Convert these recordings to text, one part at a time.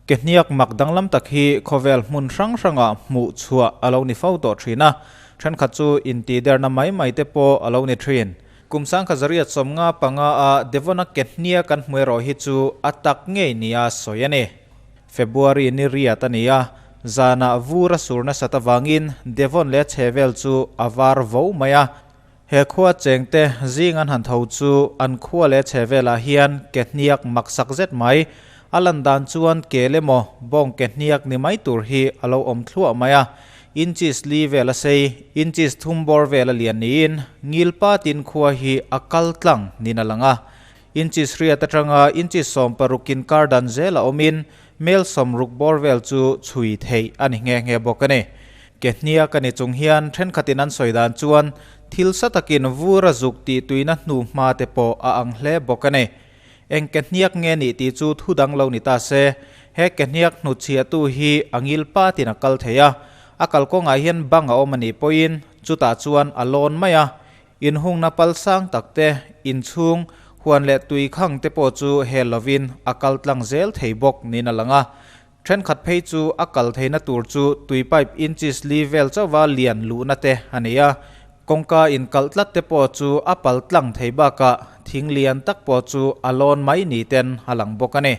Ke hniak mak danglam tak hi khawvel hmun hrang hrangah hmuh chhuah a lo ni fo tawh thin a, thenkhat chu intihderna mai mai te pawh a lo ni thin. Kum 1995 a Devon-a ke hniak an hmu erawh hi chu a tak ngei nia sawi a ni. February ni riat a ni a, zanah vur a sur nasat avangin Devon leh a chhevel chu a var vo mai a. He khua chengte zing an han tho chu an khua leh chhevelah hian ke hniak mak sak zet mai. A lan dan chuan kel emaw bawng ke hniak ni mai tur hi a lo awm thluah mai a. Inches li vel a sei, inches thum bawr vel a lian niin ngil patin khua hi a kal tlang nin a lang a. Inches riat atanga inches 16 inkar dan zel a awmin mel 60 bawr vel chu chhui theih a ni nghe nghe bawk a ni. Ke hniak a ni chung hian thenkhatin an sawi dan chuan thil sa takin vur a zuk tih tuina hnu hma te pawh a ang hle bawk a ni. Eng ke hniak nge nih tih chu thu dang lo ni ta se, he ke hniak hnutchhiahtu hi a ngil patin a kal thei a, a kalkawngah hian bang a awm a nih pawhin chutah chuan a lawn mai a, Inhungna pal sang tak te, inchhung, huan leh tui khang te pawh chu hel lovin a kal tlang zel thei bawk niin a lang a. Thenkhat phei chu a kal theihna tur chu tui pipe inches li vel chauhva lian luhna te a nei a. Kawngka inkalh tlat te pawh chu a pal tlang thei bakah thing lian tak pawh chu a lawn mai ni ten a lang bawk a ni.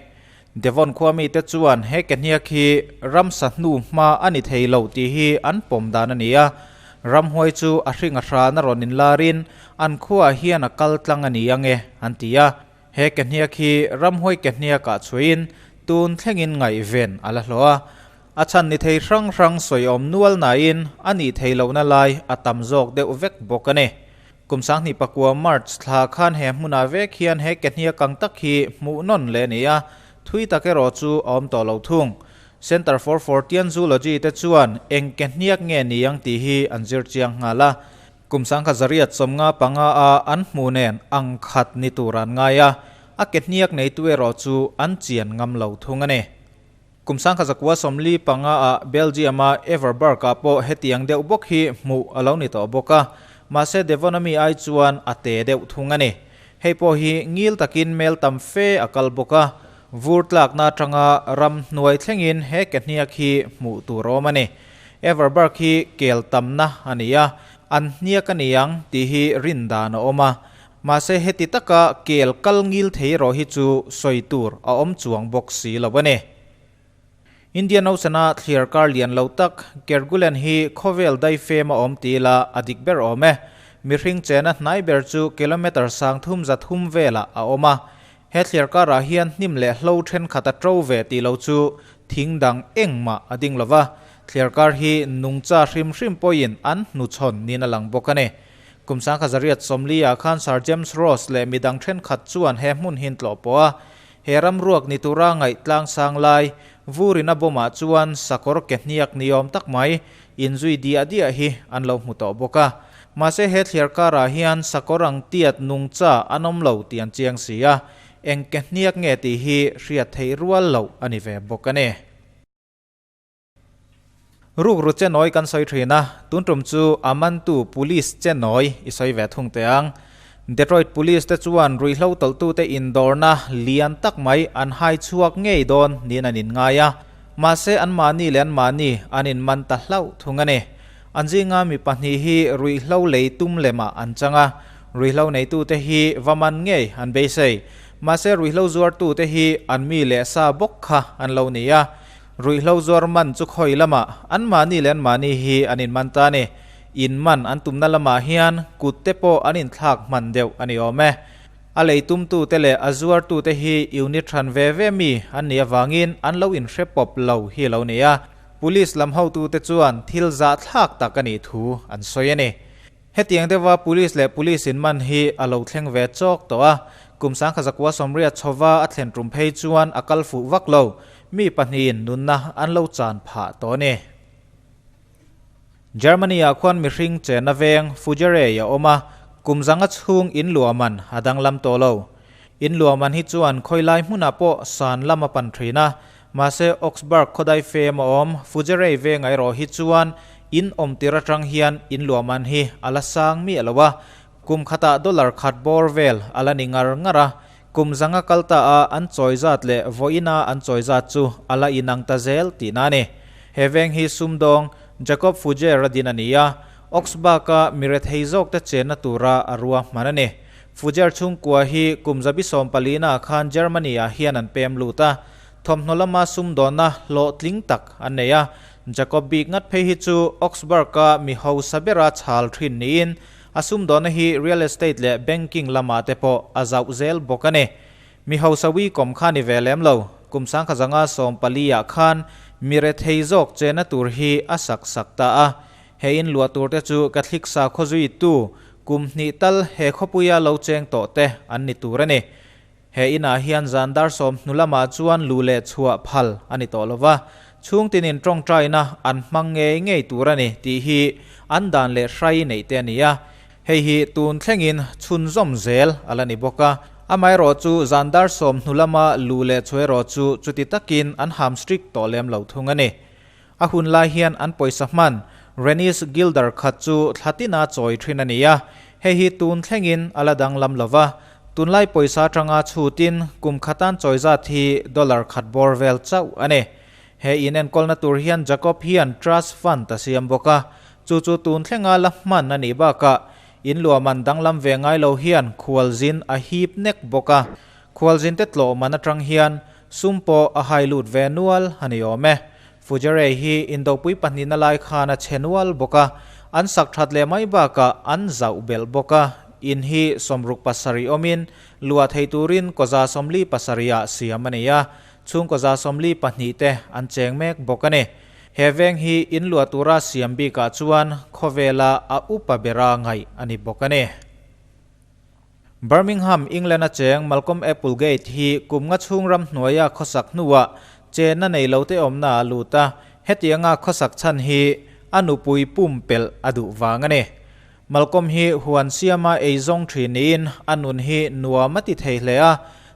Devon khua mite chuan he ke hniak hi ramsa hnu hma a ni thei lo tih hi an pawm dan a ni a, ramhuai chu a hring a hran a rawn inlarin an khuaah hian a kal tlang a ni ang e, an ti a. He ke hniak hi ramhuai ke hniakah chhuiin tun thlengin ngaihven a la hlawh a. A chhan ni thei hrang hrang sawi awm nual nain a nih thei lohna lai a tam zawk deuh vek bawk a ni. Kum 2009 March thla khan he hmunah vek hian he ke hniak ang tak hi hmuh nawn leh a ni a, thui tak erawh chu a awm tawh lo thung. Centre for Fortean Zoology te chuan eng ke hniak nge ni ang tih hi an zir chiang nghal a. Kum 1995 a an hmuh nen ang khat ni tur an ngai a, a ke hniak neitu erawh chu an chian ngam lo thung a ni. Kum 1945 ah Belgium a Everberg ah pawh hetiang deuh bawk hi hmuh a lo ni tawh bawk a, mahse Devon ami ai chuan a te deuh thung a ni. Hei pawh hi ngil takin mel tam fe a kal bawk a, vur tlakna atanga ram hnuai thlengin he ke hniak hi hmuh tur a awm a ni. Everberg hi kel tamna a ni a, an hniak a ni ang tih hi rin dan a awm a, mahse heti taka kel kal ngil thei erawh hi chu sawi tur a awm chuang bawk si lo a ni. Indian Ocean-a thliar kar lian lo tak Kerguelen hi khawvel daifem a awm ti ila a dik ber awm e. Mihring chena hnai ber chu kilometre 330 velah a awm a. He thliar karah hian hnim leh hlo thenkhat a to ve tih lo chu thing dang engmah a ding lo va. Thliar kar hi nungcha hrim hrim pawhin an hnuchhawn niin a lang bawk a ni. Kum 1940 ah khan Sir James Ross leh midang thenkhat chuan he hmun hi an tlawh pawh a. He ram ruak ni tura ngaih tlang sang lai, vurin a bawmah chuan sakawr ke hniak ni awm tak mai inzui diah diah hi an lo hmu tawh bawk a. Mahse he thliar karah hian sakawr ang tiat nungcha an awm lo tih an chiang si a, eng ke hniak nge tih hi hriat theih rual loh a ni ve bawk a ni. Rukru che nawi kan sawi thin a, tun tum chu a mantu Police che nawi i sawi ve thung teh ang. Detroit Police te chuan ruihhlo tawlhtute indawrna lian tak mai an hai chhuak ngei dawn niin an inngai a, mahse anmahni leh anmahni an inman ta hlauh thung a ni. An zinga mi pahnih hi ruihhlo lei tum lemah an chang a, ruihhlo neitute hi va man ngei an beisei. Mahse ruihhlo zuartute hi an mi leh sa bawk kha an lo ni a. Ruihhlo zuar man chu khawi lamah anmahni leh anmahni hi an inman ta a ni. Inman an tumna lamah hian kut te pawh an inthlak hman deuh a ni awm e. A lei tumtute leh a zuartute hi unit hran ve ve mi an nih avangin an lo inhre pawp lo hi a lo ni a. Police lam hotute chuan thil zahthlak tak a nih thu an sawi a ni. Hetiang deuha Police leh Police in man hi a lo thleng ve chawk tawh a, kum 1980 chhova a thlen tum phei chuan a kal fuh vak lo, mi pahnihin nunna an lo chan phah tawh a ni. Germany-ah khuan mihring chenna veng Fugerei a awm a, kum zanga chhung in luah man a danglam tawh lo. In luah man hi chuan khawilai hmunah pawh san lam a pan thin a, Mahse, Augsburg khawdai fem a awm, Fugerei venga erawh hi chuan in awm tir atang hian in luah man hi a la sang miah lo a, kum khatah dollar khat bawr vel a la ni ngar ngar a. Kum zanga kal ta a an chawi zat leh vawiina an chawi zat chu a la inang ta zel tihna a ni. He veng hi sumdawng Jacob Fugger a din a ni a, Augsburg-a mi rethei zawkte chenna tura a ruahman a ni. Fugger chhungkua hi kum zabi sawmpalina khan Germany-ah hian an pem lut a, thawmhnaw lama sumdawnna hlawhtling tak an nei a. Jacob bik ngat phei hi chu Augsburg-a mi hausa bera chhal thin niin a sumdawnna hi real estate leh banking lamah te pawh a zauh zel bawk a ni. Mi hausa uikawm kha ni ve lem lo, kum sangkha zanga sawmpali-ah khan mi rethei zawk chena tur hi a sak sak ta a. He in luah tur te chu Catholic sakhaw zuitu kum hnih tal he khawpuia lo cheng tawh te an ni tur a ni. He inah hian zan dar sawm hnu lamah chuan lu leh chhuah phal a ni tawh lo va, chhungtinin tawngtaina an hmang ngei ngei tur a ni tih hi an dan leh hrai neih te a ni a. Hei hi tun thlengin chhunzawm zel a la ni bawk a. Amaherawh chu zan dar sawm hnu lama lu leh chhuah erawh chu chuti takin an ham strict tawh lem lo thung a ni. A hun lai hian an pawisa hman Renish Guilder khat chu thla tina chawi thin a ni a, hei hi tun thlengin a la danglam lo va, tunlai pawisa atanga chhutin kum khatan chawi zat hi dollar khat bawr vel chauh a ni. He inenkawlna tur hian Jacob hian trust fund a siam bawk a, chu chu tun thlenga la hman a nih bakah in luahman danglam ve ngai lo hian khualzin a hip nek bawk a, khualzinte tlawhman atang hian Sum pawh a hai lut ve nual a ni awm e. Fujere hi indopui pahnihna lai khan a chhe nual bawk a, an sak that leh mai bakah an zauh belh bawk a, in hi sawmruk pasarih awmin luah thei turin kawza sawmli pasarihah siam a ni a, chhungkaw za sawmli pahnih te an cheng mek bawk a ni. He veng hi in luah tura siam bikah chuan khawvela a upa bera ngaih a ni bawk a ni. Birmingham, England-a cheng Malcolm Applegate hi kum nga chhung ram hnuaia khawsak hnuah chenna nei lote awmna a lut a, hetianga khawsak chhan hi a nupui pumpelh a duh vang a ni. Malcolm hi huan siama ei zawng thin niin a nun hi nuam a ti thei hle a,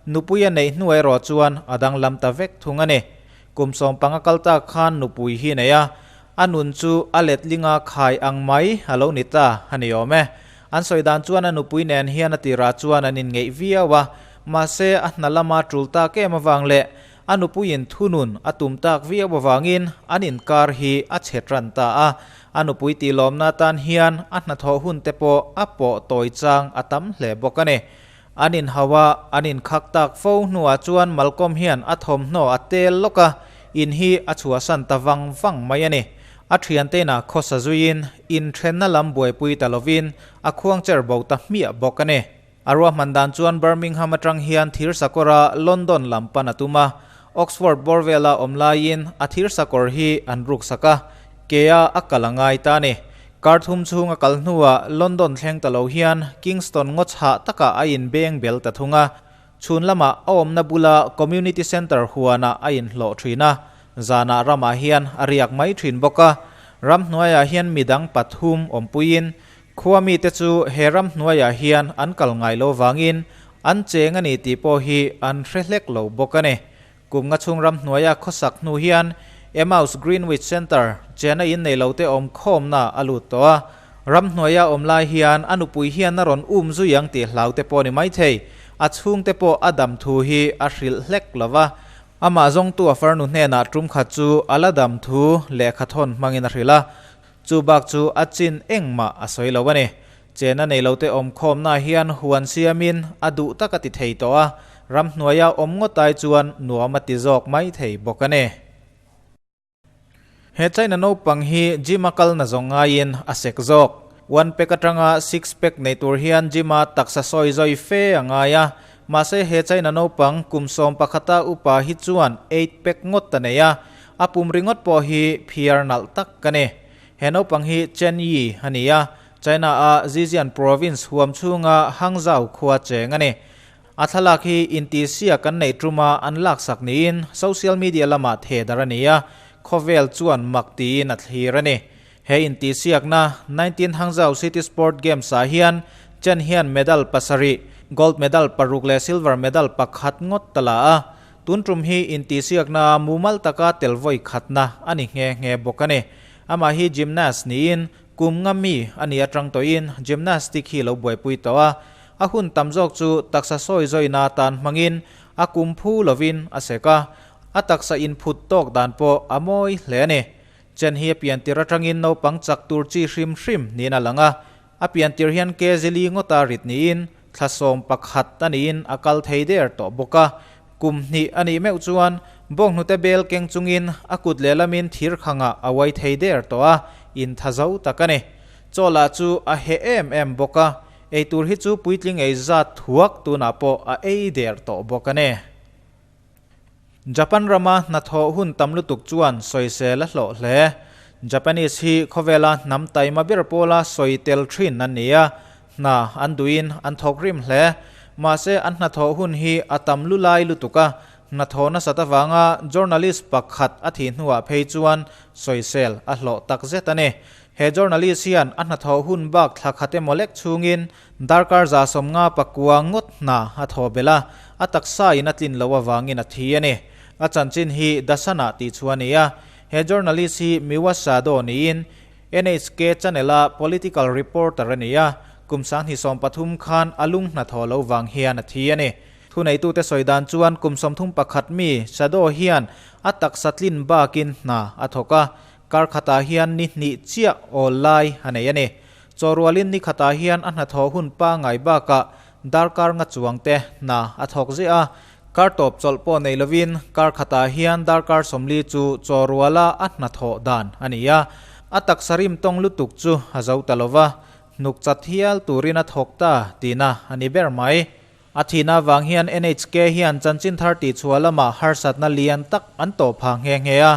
nupui a neih hnu erawh chuan a danglam ta vek thung a ni. Kum sawmpanga kal tak khan nupui hi nei a, A nun chu a letlinga khai ang mai a lo ni ta a ni awm e. An sawi dan chuan a nupui nen hian a tirah chuan an inngeih viau a, mahse a hna lama tul tak em avang leh a nupuiin thunun a tum tak viau avangin an inkar hi a chhe tan ta a. A nupui tihlawmna atan hian a hnathawh hun te pawh a pawh tawi chang a tam hle bawk a ni. An inhau a, an inkhak tak fo hnuah chuan Malcolm hian a thawmhnaw a tel lawk a, in hi a chhuahsan ta vang vang mai a ni. A thianteina khawsa zuiin inthenna lam buaipui ta lovin a khuangcher bo ta hmiah bawk a ni. A ruahman dan chuan Birmingham atang hian thirsakawra London lam pan a tum a, Oxford bawr vela awm laiin a thirsakawr hi an ruksak a, kea a kal a ngai ta a ni. Kar thum chhung a kal hnuah London thleng ta lo hian Kingston ngaw chhah takah a inbeng bel ta thung a. Chhun lamah a awmna bula Community Centre huanah a inhlawh thin a, zanah ramah hian a riak mai thin bawk a. Ramhnuaiah hian midang pathum awmpuiin khua mite chu he ramhnuaiah hian an kal ngai lo vangin an cheng a ni tih pawh hi an hre hlek lo bawk a ni. Kum nga chhung ram hnuaia khawsak hnu hian Emmaus Greenwich Centre chena in nei lote awm khawmna a lut tawh a. Ram hnuaia awm lai hian a nupui hian a rawn um zui ang tih hlau te pawh a ni maithei. A chhungte pawh a dam thu hi a hrilh hlek lo va. Amah zawngtu a farnu hnenah tum khat chu a la dam thu lehkha thawn hmangin a hrilh a. Chu bak chu a chin engmah a sawi lo a ni. Chena nei lote awm khawmna hian huan siamin a duh tak a ti thei tawh a, ramhnuaia awm ngawt ai chuan nuam a ti zawk mai thei bawk a ni. He China naupang hi gym a kalna zawng ngaiin a sek zawk. One pack atanga six pack nei tur hian gym a taksa sawi zawi fe a ngai a, mahse he China naupang kum sawm pakhata upa hi chuan eight pack ngawt a nei a, a pum ringawt pawh hi phiar nalh tak a ni. He naupang hi Chen Yi a ni a, China-a Zhejiang province huam chhunga Hangzhou khua cheng a ni. A thlalak hi intihsiak an neih tuma an laksak niin social media lamah theh darh a ni a, khawvel chuan mak tiin a thlir a ni. He intihsiakna 19 Hangzhou City Sport Games-ah hian Chen hian medal pasarih, gold medal paruk leh silver medal pakhat ngawt ta la a, tun tum hi intihsiakna mumal taka tel vawi khatna a ni nghe nghe bawk a ni. Amah hi gymnast niin Kum nga mi a ni atang tawhin gymnastic hi lo buaipui tawh a. A hun tam zawk chu taksa sawi zawina atan hmangin a kum phu lovin a sek a, a taksa inphut tawk dan pawh a mawi hle a ni. Chen hi a pian tir atangin naupang chak tur chi hrim hrim niin a lang a, a pian tir hian kg li ngawta rit niin thla 11 a niin a kal thei der tawh bawk a. Kum hnih a nih meuh chuan bawnghnute bel keng chungin a kut lehlamin thir khangah a uai thei der tawh a, intha zo tak a ni. Chaw lah chu a heh em em bawk a, eitur hi chu puitling ei zat thuak tunah pawh a ei der tawh bawk a ni. Japan rama hnathawh hun tam lutuk chuan sawisel a hlawh hle. Japanese hi khawvela hnam taima ber pawla sawi tel thin an ni a, hna an duhin an thawk rim hle. Mahse an hnathawh hun hi a tam lu lai lutuk a, hnathawh nasat avanga journalist pakhat a thih hnuah phei chuan sawisel a hlawh tak zet a ni. He journalist hian a hnathawh hun bak thla khat emaw lek chhungin Darkar 59 ngawt hna a thaw belh a, a taksa in a tlin loh avangin a thi a ni. A chanchin hi The Sun-ah tih chu a ni a, he journalist hi Miwa Sado niin NHK channel-a political reporter a ni a, kum 2013 khan a lung hna thaw lo vang hian a thi a ni. Thuneitute sawi dan chuan kum 31 mi Sado hian a taksa tlin bakin hna a thawk a, kar khatah hian ni hnih chiah awl lai a nei a ni. Chawrualin ni khatah hian a hnathawh hun pangngai bakah darkar nga chuang te hna a thawk ziah a, kar tawp chawlh pawh nei lovin kar khatah hian darkar 40 chu chawruala a hnathawh dan a ni a. A taksa rim tawng lutuk chu a zo ta lova, hnuk chat hial turin a thawk ta tihna a ni ber mai. A thihna avang hian NHK hian chanchin thar tihchhuah lamah harsatna lian tak an tawh phah nghe nghe a,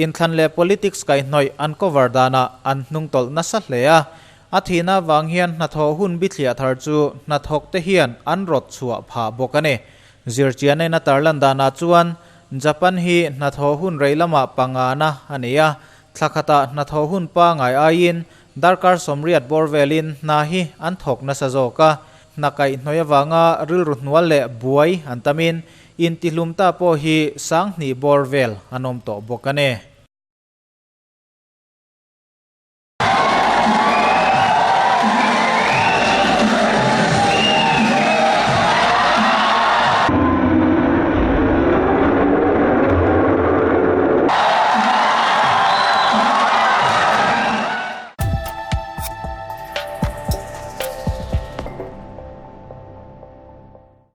inthlan leh politics kaihhnawih an cover danah an hnungtawlh nasa hle a. A thihna avang hian hnathawh hun bithliah thar chu hnathawk te hian an rawt chhuah phah bawk a ni. Zirchian ain a tarlan danah chuan Japan hi hnathawh hun rei lamah pangana a ni a, thla khatah hnathawh hun pangai aiin darkar 80 bawr velin hna hi an thawk nasa zawk a, Hna kaihhnawih avanga rilru hnual leh buai an tamin intihlum ta pawh hi 2000 bawr vel an awm tawh bawk a ni.